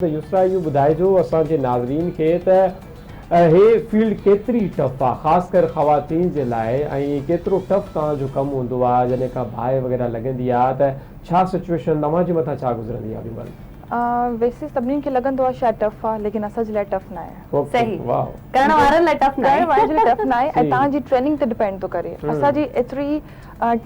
ته يسرا اهو ٻڌائجو اسان جي ناظرين کي ته هي فيلڊ ڪيتري ٽف آ خاص ڪر خواتين جي لاء ۽ ڪيترو ٽف توهان جو ڪم هوندو آ جڏهن ڪا باهه وغيره لڳندي آ ته ڇا سچويشن اوهان جي مٿان ڇا گذرندي آ اوڏي مهل. ويسي سڀني کي لڳندو آ شايد ٽف آ ليڪن اسان جي لاء ٽف ناهي. اوڪي صحيح واو. ڪرڻ وارن لاء ٽف ناهي. ڪرڻ وارن جي لاء ٽف ناهي ۽ توهان جي ٽريننگ تي ڊپينڊ ٿو ڪري اسان جي ايتري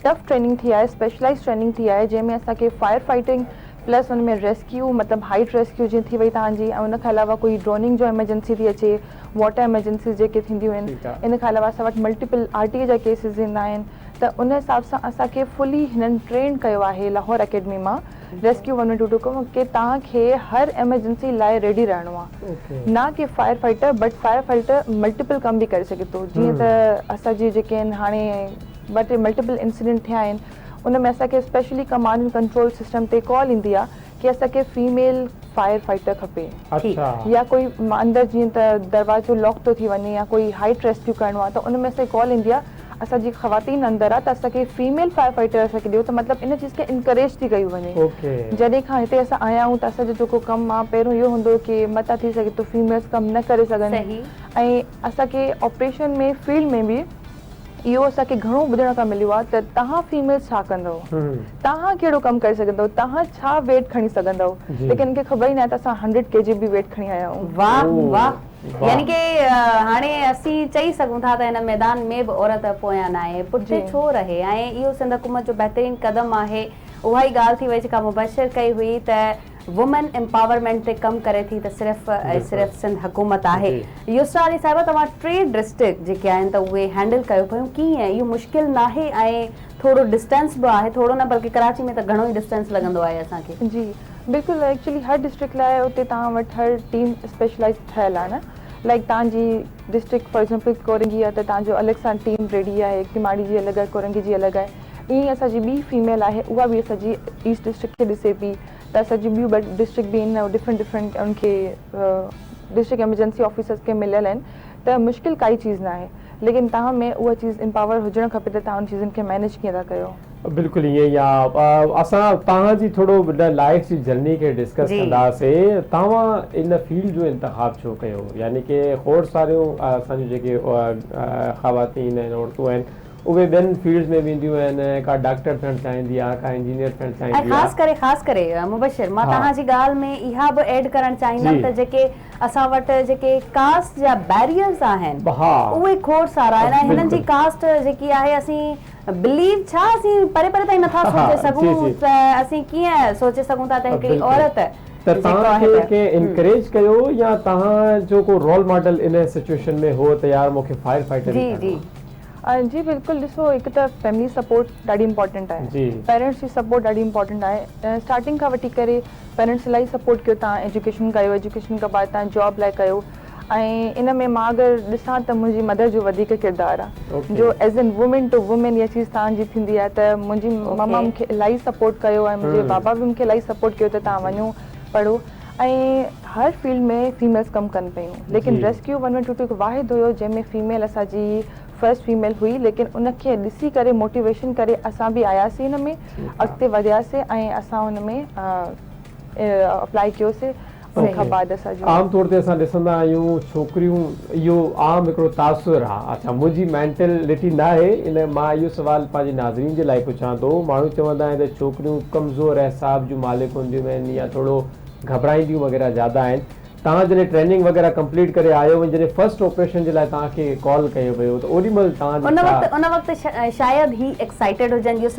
ٽف ٽريننگ ٿي آهي اسپيشلائيز ٽريننگ ٿي آهي جنهن ۾ اسان کي فائر فائٽنگ پلس ان ۾ ريسڪيو مطلب هائيٽ ريسڪيو جيئن ٿي وئي توهان جي ۽ ان کان علاوه ڪوئي ڊروننگ جو ايمرجنسي ٿي اچي واٽر ايمرجنسيز جيڪي ٿينديون آهن ان کان علاوه اسان وٽ ملٽيپل آر ٽي اي جا ڪيسز ايندا آهن ته ان حساب سان اسان کي فلي هنن ٽرينڊ ڪيو آهي لاهور اڪيڊمي مان rescue one one two two کان ڪي توهان کي هر ايمرجنسي لاء ريڊي رهڻو آهي نه ڪي fire fighter but fire fighter multiple ڪم به ڪري سگهي ٿو جيئن ته اسان جي جيڪي آهن هاڻي ٻه ٽي ملٽيپل انسيڊنٽ ٿيا آهن ان ۾ اسان کي especially command and control system تي ڪال ايندي آ ڪي اسان کي فيميل فائر فائٽر کپي يا ڪوئي اندر جيئن ته دروازو لاڪ ٿو ٿي وڃي يا ڪوئي هائيٽ ريسڪيو ڪرڻو آ ته ان ۾ اسان کي ڪال ايندي آ اسان جي خواتين اندر آ ته اسان کي فيميل فائر فائٽر اسان کي ڏيو ته مطلب ان چيز کي انڪريج ٿي ڪئي وڃي جڏهن کان هتي اسان آيا آهيون ته اسان جو جيڪو ڪم آ پهريون اهو هوندو هو ڪي متان ٿي سگهي ٿو فيميلز ڪم نه ڪري سگهن ۽ اسان کي آپريشن ۾ فيلڊ ۾ به اهو اسان کي گهڻو ٻڌڻ کان مليو آهي ته توهان فيميلز ڇا ڪندؤ، توهان ڪهڙو ڪم ڪري سگهندؤ، توهان ڇا ويٽ کڻي سگهندؤ، ليڪن ان کي خبر ئي ناهي ته اسان هنڊريڊ ڪي جي به ويٽ کڻي آيا آهيون. واھ واھ يعني ڪي هاڻي اسين چئي سگهون ٿا ته هن ميدان ۾ به عورت پويان ناهي پٺتي ڇو رهي ۽ اهو سنڌ حڪومت جو بهترين قدم آهي اها ئي ڳالهه ٿي وئي جيڪا مبشر ڪئي هئي ته وومين امپاورمينٽ تي ڪم ڪري ٿي ته صرف ۽ صرف سنڌ حڪومت آهي. يسرا علي صاحبه توهان ٽي ڊسٽرڪٽ جيڪي آهن ته اهي هينڊل ڪيو پيون ڪيئن اهو مشڪل ناهي ۽ ٿورو ڊسٽنس به آهي ٿورو نه بلڪه ڪراچي ۾ ته گهڻو ئي ڊسٽنس لڳندو آهي اسان کي. جي بلڪل ايڪچولي هر ڊسٽرڪٽ لاء اتي توهان وٽ هر ٽيم اسپيشلائز ٺهيل آهي نه لائيڪ توهان جي ڊسٽرڪٽ فار ايگزامپل ڪورنگي آهي ته توهان جو الڳ سان ٽيم ريڊي آهي ڪماڙي جي الڳ آهي ڪورنگي جي الڳ آهي ائين ئي اسان جي ٻي فيميل آهي اها به اسان جي ايسٽ ڊسٽرڪٽ کي ڏسي پئي ته اسان جون ٻيون ٻه ڊسٽرڪٽ به آهن ڊفرنٽ ڊفرنٽ ان کي ڊسٽرڪٽ ايمرجنسي آفيسرس کي مليل آهن ته مشڪل ڪائي چيز ناهي ليڪن توهان ۾ اها چيز امپاور هجڻ کپي ته توهان ان چيزن کي مينيج ڪيئن ٿا ڪيو. بلڪل ائين ئي آ اسان توهان جي ٿورو لائيف جي جرني کي ڊسڪس ڪنداسي توهان ان فيلڊ جو انتخاب ڇو ڪيو يعني ڪي کوڙ ساريون اسان جون جيڪي خواتين آهن عورتون آهن اهي ٻين فيلڊز ۾ وينديون آهن ڪا ڊاڪٽر ٿيڻ چاهيندي آهي ڪا انجنيئر ٿيڻ ۽ چاهيندي آهي. خاص ڪري خاص ڪري مبشر مان توهان جي ڳالهه ۾ اها به ايڊ ڪرڻ چاهيندم ته جيڪي اسان وٽ جيڪي ڪاسٽ جا بيريئرز آهن اهي کوڙ سارا آهن ۽ هنن جي ڪاسٽ جيڪي آهي اسين بليو ڇا اسين پري پري تائين نٿا سوچي سگهون ته اسين ڪيئن سوچي سگهون ٿا ته هڪڙي عورت ته توهان کي ڪنهن انڪريج ڪيو يا توهان جو ڪو رول ماڊل ان سچويشن ۾ هو ته يار مون کي فائر فائٽر ئي ٿيڻو آهي. جي بلڪل ڏسو هڪ ته فيملي سپورٽ ڏاڍي امپارٽنٽ آهي پيرنٽس جي سپورٽ ڏاڍي امپارٽنٽ آهي اسٽارٽنگ کان وٺي ڪري پيرنٽس الاهي سپورٽ ڪيو تان ايجوڪيشن ڪيو ايجوڪيشن کان بعد تان جاب لاء ڪيو ۽ ان ۾ مان اگر ڏسان ته منهنجي مدر جو وڌيڪ ڪردار آهي جو as an women to women اها چيز تان جي ٿيندي آهي ته منهنجي ماما مون کي الاهي سپورٽ ڪيو ۽ منهنجي بابا به مون کي الاهي سپورٽ ڪيو ته تان وڃو پڙهو ۽ هر فيلڊ ۾ فيميلز ڪم ڪن پيون ليڪن rescue one one two two هڪ واحد هيو جنهن ۾ فيميل اسان جي فرسٽ فيميل هئي ليڪن ان کي ڏسي ڪري موٽيويشن ڪري اسان به آياسين ان ۾ اڳتي وڌياسين ۽ اسان ان ۾ اپلائي ڪيوسين ان کان بعد اسان جو. عام طور تي اسان ڏسندا آهيون ڇوڪريون اهو عام هڪڙو تاثر آ اڇا منهنجي مينٽلٽي ناهي ان مان اهو سوال پنهنجي ناظرين جي لاء پڇان ٿو ماڻهو چوندا آهن ته ڇوڪريون ڪمزور اعصاب جون مالڪ هونديون آهن يا ٿورو گهٻرائينديون وغيره زياده آهن توهان جڏهن ٽريننگ وغيره ڪمپليٽ ڪري آيو ۽ جڏهن فرسٽ آپريشن جي لاء توهان کي ڪال ڪيو ويو ته اوڏي مهل توهان جي ان ڇا وقت ان وقت شايد هي ايڪسائيٽيڊ هجن.